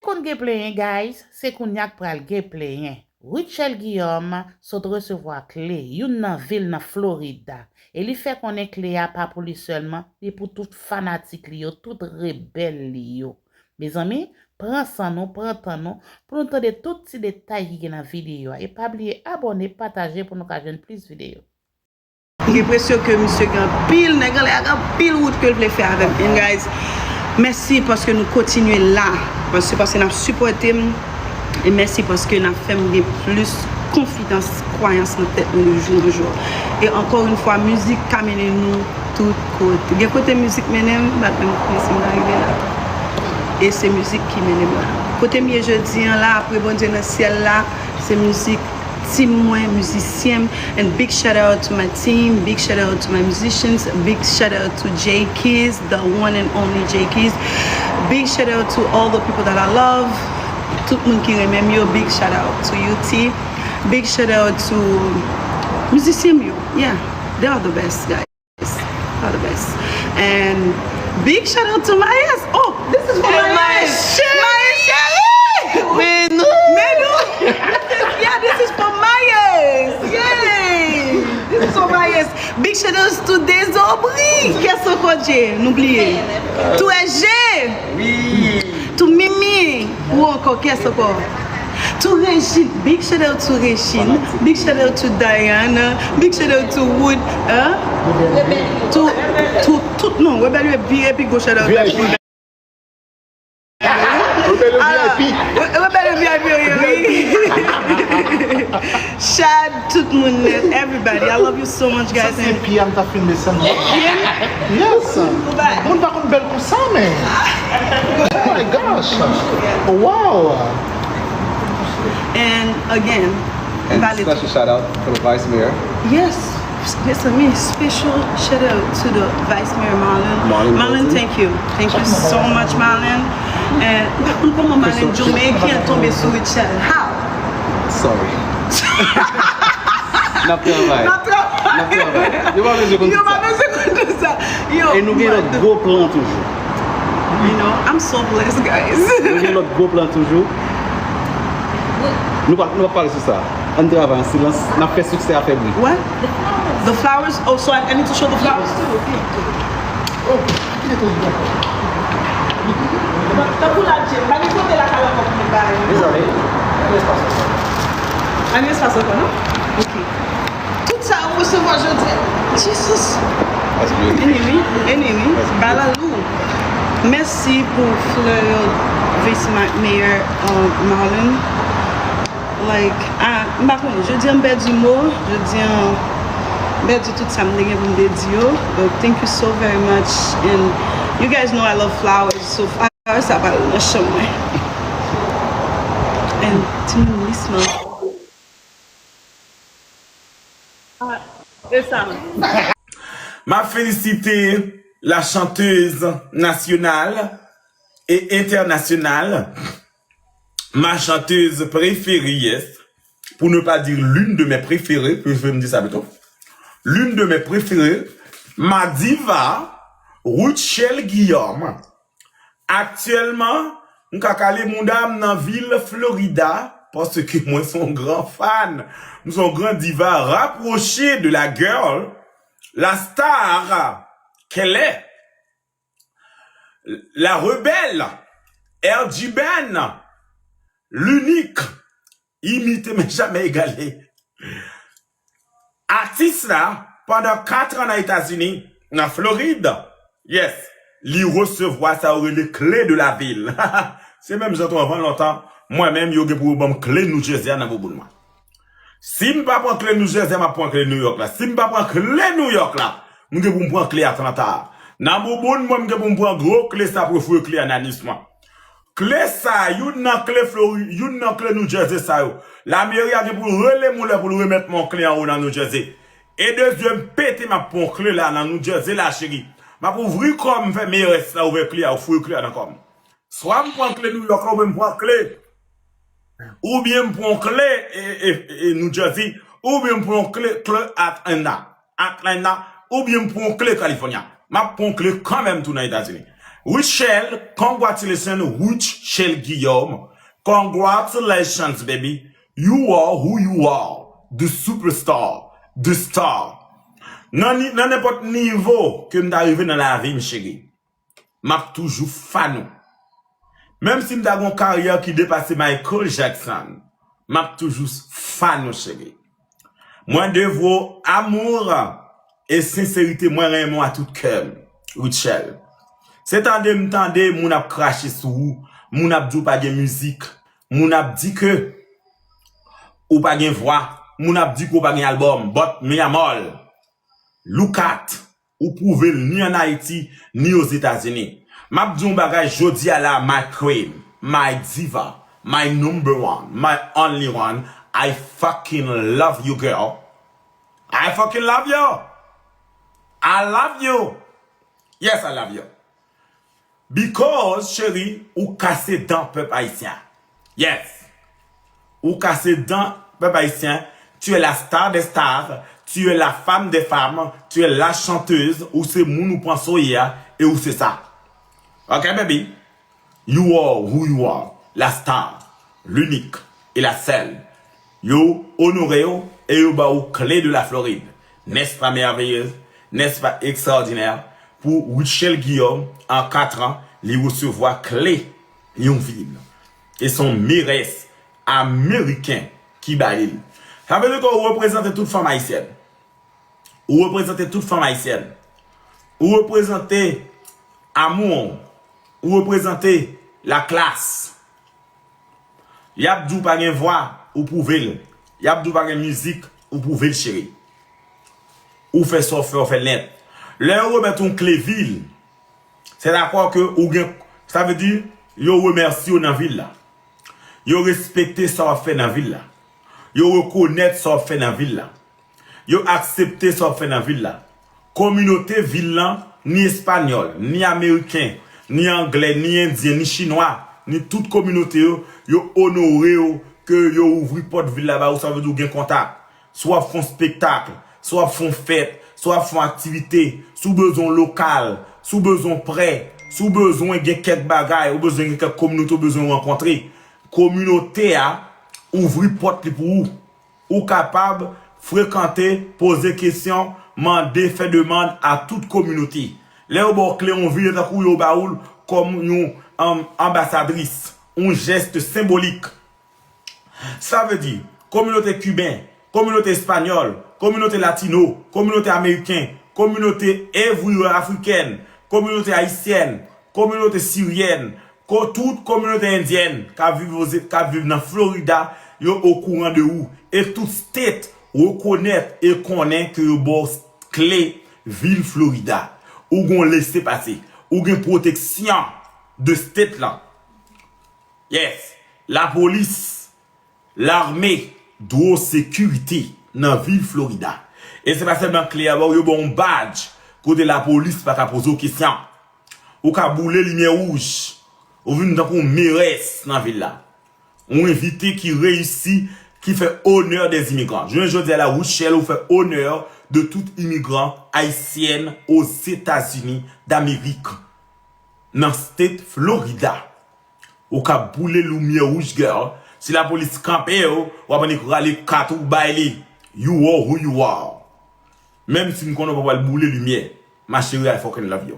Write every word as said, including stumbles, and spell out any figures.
konn gen plenyen, guys, se kounye a k pral gen plenyen. Rutshelle Guillaume sot resevwa kle youn nan vil nan Florida, e li fè konnen kle a pa pou li sèlman, li pou tout fanatik li yo, tout rebèl li yo. Mezanmi, pran san nou, pran tan nou, pou nou tande tout ti detay ki gen nan videyo a. E pa bliye abòne, pataje pou nou ka jwenn plis videyo. M gen presyon ke misye gen anpil, nèg anlè a gen anpil wout ke l vle fè avè m. And guys, mèsi paske nou kontinye la. Paske, paske n ap sipòte m. E mèsi paske n ap fè m gen plis konfidans, kwayans nan tèt mwen de jou an jou. E ankò yon fwa, mizik ka mennen nou tout kote. Gen kote mizik mennen m, m pa t menm konnen si m ta rive la. E se mizik ki mennen m la. Kote m ye jodi an la, apre Bondye nan syèl la, se mizik team mwen, mizisyen m. And big shout out to my team, big shout out to my musicians, big shout out to Jay Keys, the one and only Jay Keys. Big shout out to all the people that I love. Tout moun ki renmen m yo, big shout out to you, T. Big shout out to mizisyen m yo. Yeah, they are the best, guys. All the best. And big shout out to Maes. Oh, this is for Maes. Maes, Maes, Shelly. Menou. Menou. This is, yeah, this is for Maes. Yay. This is for Maes. Big shout out to Désobri. Kiyès ankò, Dje? Nou bliye. To S G. Wi. To Mimi. Ou ankò, kiyès ankò? To Regine, big shout out to Regine, big shout out to Diana, big shout out to Wood, hein? To, to, tout, non, Rebel yo pi, epi gwo shout out. V I P. Rebel yo V I P. Rebel yo V I P, wi, wi. Chad, tout moun nèt, everybody. I love you so much, guys. Sa se pye a m t ap fin desann. Yes. Moun pa konn bèl konsa, men. Oh my gosh. Wow. And again, and special shout out for the vice mayor. Yes. Mezanmi, special shout out to the vice mayor, Marlon. Marlon, thank you. Thank you so much, Marlon. And m pa konn kòman Marlon Jamaican tonbe sou Rutshelle. How? Sorry. N ap travay. N ap travay. N ap travay. Yo pa bezwen konn tout sa. Yo pa bezwen konn tout sa. Yo, e nou gen lòt gwo plan toujou. You know, I'm so blessed, guys. Nou gen lòt gwo plan toujou. Nou pa, nou pa pale sou sa. Ann travay an silans. N ap fè siksè a fè bri. What? The flowers. Oh, so I, I need to show the flowers too. Oh. Tankou la, Jim, pa gen kote lakay ankò pou nou bay. Mezanmi, pa gen espas ankò. Pa gen espas ankò, non? Ok. Tout sa ou resevwa jodi a. Jesus. That's beautiful. Anyway, anyway, that's beautiful. Bala lou. Mèsi pou flè yo, Vice Ma-, Mayor, uh, Marlon. Like, ah, m pa konnen, jodi a m pèdi mo, jodi a m pèdi tout sa m te gen pou m te di yo. But thank you so very much. And you guys know I love flowers, so flowers sa pral nan chanm mwen. And timoun lis man. Ah, e sa. M ap felisite la chanteuse nationale et internationale, ma chanteuse préférée, yes, pour ne pas dire l'une de mes préférées, prefere m di sa pito, l'une de mes préférées, ma diva, Rutshelle Guillaume. Aktyèlman, m ka kale mouda m nan vil Florida, paske mwen se yon gran fan, m se yon gran diva rapwoche de la girl, la star qu'elle est. La rebelle, R G Ben, l'unique, imité mais jamais égalé. Atis la, pandan kat an nan Etazini, nan Florid, yes, li resevwa sa yo rele kle de la vil. Se menm jan tou anvan lontan, mwen menm yo gen pou yo ban m kle New Jersey a nan bouboun mwen. Si m pa pran kle New Jersey a, m ap pran kle New York la. Si m pa pran kle New York la, m gen pou m pran kle Atlanta a. Nan bouboun mwen, m gen pou m pran gwo kle sa pou yo foure kle a nan anis mwen. Kle sa, youn nan kle Flori-, youn nan kle New Jersey sa yo. Lameri a gen pou l rele m yon lè pou l remèt mwen yon kle anwo nan New Jersey. E de zye m pete, m ap pran yon kle la nan New Jersey la, cheri. M ap ouvri kò m, fè meyès la ouvè kle a, ou foure kle a nan kò m. Swa m pran kle New York la, oubyen m pran kle, oubyen m pran kle, e, e, e, New Jersey, oubyen m pran kle, kle Atlanta, Atlanta, oubyen m pran kle California. M ap pran kle kanmenm tou nan Etazini. Rutshelle, congratulations, Rutshelle Guillaume. Congratulations, baby. You are who you are. The superstar. The star. Nan ni- nan nenpòt nivo ke m ta rive nan lavi m, cheri, m ap toujou fan ou. Menm si m ta gon karyè ki depase Michael Jackson, m ap toujou fan ou, cheri. Mwen devwe w amour e senserite, mwen renmen w a tout kè m, Rutshelle. Se tande m tande moun ap krache sou ou, moun ap di w pa gen mizik, moun ap di ke ou pa gen vwa, moun ap di ke w pa gen albòm, but mi amor, look at, ou pwouve l ni ann Ayiti, ni Ozetazini. M ap di yon bagay jodi a la, my queen, my diva, my number one, my only one, I fucking love you, girl. I fucking love you. I love you. Yes, I love you. Because, cheri, ou kase dan pèp ayisyen. Yes. Ou kase dan pèp ayisyen. Tu es la star des stars. Tu es la femme des femmes. Tu es la chanteuse. Ou se moun ou panse w ye a. E ou se sa. Ok, baby? You are who you are. La star. L'unique. Et la seule. Yo onore w e yo ba w kle de la Floride. N'est-ce pas merveilleux? N'est-ce pas extraordinaire? Pou Rutshelle Guillaume, an kat an, li resevwa kle yon vil. E se yon merès ameriken ki ba li l. Sa vle di ke ou reprezante tout fanm ayisyèn. Ou reprezante tout fanm ayisyèn. Ou reprezante amou. Ou reprezante laklas. Y ap di w pa gen vwa, ou pwouve l. Y ap di w pa gen mizik, ou pwouve l, cheri. Ou fè sa w fè, ou fè l nèt. Lè yo remèt yon kle vil, se dakò ke ou gen, sa vle di, yo remèsye w nan vil la. Yo respekte sa w ap fè nan vil la. Yo rekonèt sa w ap fè nan vil la. Yo aksepte sa w ap fè nan vil la. Kominote vil lan, ni espanyòl, ni ameriken, ni anglè, ni endyen, ni chinwa, ni tout kominote yo, yo onore w ke yo ouvri pòt vil la ba ou, sa vle di w gen kontak. Si w ap fè yon spektak, si w ap fè yon fèt, si w ap fè yon aktivite, si w bezwen yon lokal, si w bezwen yon prè, si w bezwen gen kèk bagay, ou bezwen gen kèk kominote, ou bezwen rankontre, kominote a ouvri pòt li pou ou. Ou kapab frekante, poze kesyon, mande, fè demann a tout kominote. Lè yo ba w kle yon vil, tankou yo ba ou l kòm yon, um, anbasadris, yon jès senbolik. Sa vle di, kominote kiben, kominote espanyòl, kominote latino, kominote ameriken, kominote everywhere afrikèn, kominote ayisyèn, kominote siryèn, ko-, tout kominote endyèn k ap viv oze-, k ap viv nan Florida, yo okouran de ou. E tout state rekonèt e konnen ke yo ba w kle vil Florida. Ou gen yon lese pase. Ou gen pwoteksyon de state lan. Yes. Lapolis, lame, dwo sekirite nan vil Florida. E se pa sèlman kle a ba w, yo ba w yon badj kote lapolis pa ka poze w kesyon. Ou ka boule limyè wouj. Ou vin tankou yon merès nan vil la. Yon envite ki reyisi, ki fè onè dèzimigran. Jounen jodi a la, Rutshelle, ou fè onè de tout imigran ayisyèn Ozetazini Damerik. Nan state Florida. Ou ka boule limyè wouj, girl. Si lapolis kanpe w, w ap annik rale kat ou bay li. You are who you are. Menm si m konnen w pa pral boule limyè. Ma chérie, I fucking love you.